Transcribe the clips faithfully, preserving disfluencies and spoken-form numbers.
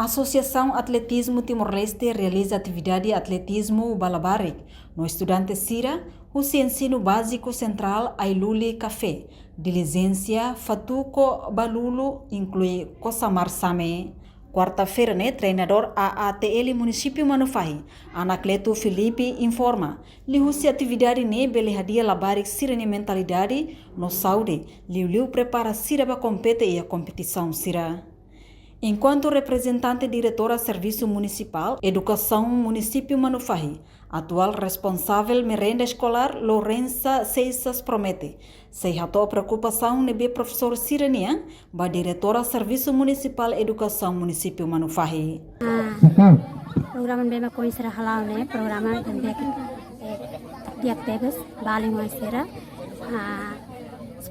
Asosiasaun Atletizmu Timor-Leste realiza atividade atletizmu ba labarik no estudante sira husi Ensinu Báziku Sentrál Ailuli Café, Diligénsia, Fatuco, Balulu, inklui Cossamar Same. Kuarta-feira ne'e, treinadór A A T L Munisípiu Manufahi, Anacleto Filipe, informa, liuhusi atividade ne'e bele hadi'a labarik sira-nia mentalidade no saúde, liuliu prepara sira ba kompete iha kompetisaun sira. Enkuantu reprezentante diretora Servisu Munisipál Edukasaun Munisípiu Manufahi, atuál responsavel merenda eskolár Lourença Seixas promete, sei hato'o preokupasaun ne'ebé profesór sira-nian ba diretora Servisu Munisipál Edukasaun Munisípiu Manufahi. Ah, programa ne'ebé mak oin sira hala'o ne'e, programa ne'ebé ke, eh, di'ak tebes ba alin-oan sira. Ah,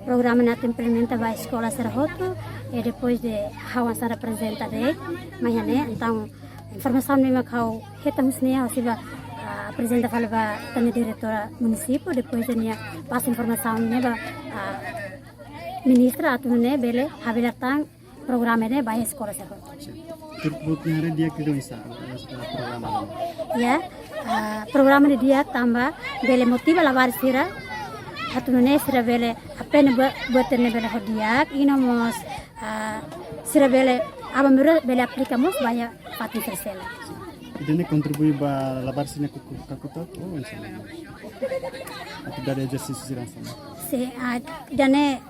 programa ne'e atu implementa ba eskola sira hotu, e depois de ha'u hanesan reprezenta de'it, mai iha ne'e, entaun informasaun ne'ebé mak ha'u hetan husi ne'e ha'u sei bá, ah, aprezenta fali ba ita-nia diretora munisípiu, depois de nia pasa informasaun ne'e ba, ah, ministra atu nune'e bele habelar tan programa ne'e ba eskola sira hotu. Turput ne'e di'ak liu oinsá, oinsá programa ne'e? Ya, ah, programa ne'e di'ak tanba bele motiva labarik sira, atu nune'e sira bele aprende buat, buat ne'ebé bele ho di'ak, i no mós, ah, sira bele, aban-bainrua bele aplika mós ba iha fatin sira seluk. Ida-ne'e kontribui ba labarik sira-nia kaku-, kakutak, oh, oinsá. Atividade ezersísiu sira hanesan ne'e. Sin, ah, ida-ne'e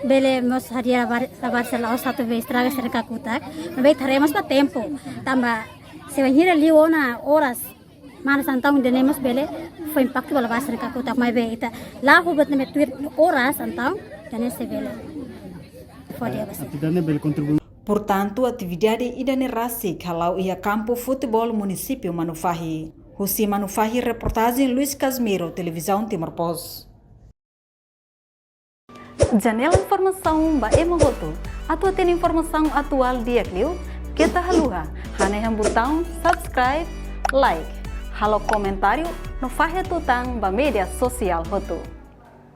bele mós hadi'a labarik, labarik sira la'ós atu bele estraga sira-nia kakutak. Maibé ita haree mós ba tempu. Tanba se bainhira liu ona oras, manas entaun ida-ne'e mós bele fó impaktu ba labarik sira-nia kakutak. Maibé ita la'o buat ne'ebé tuir oras entaun ida-ne'e sei bele fó di'ak ba sira. Atividade ne'e bele kontribui. Portantu, atividade ida-ne'e rasik hala'o iha kampu futeból Munisípiu Manufahi. Husi Manufahi, reportajen Luis Casimiro, Televizaun Timor Post. Janela informasaun ba ema hotu. Atu hatene informasaun atuál di'ak liu, keta haluha hanehan butaun subscribe, like, halo komentáriu no fahe tutan ba média sosiál hotu.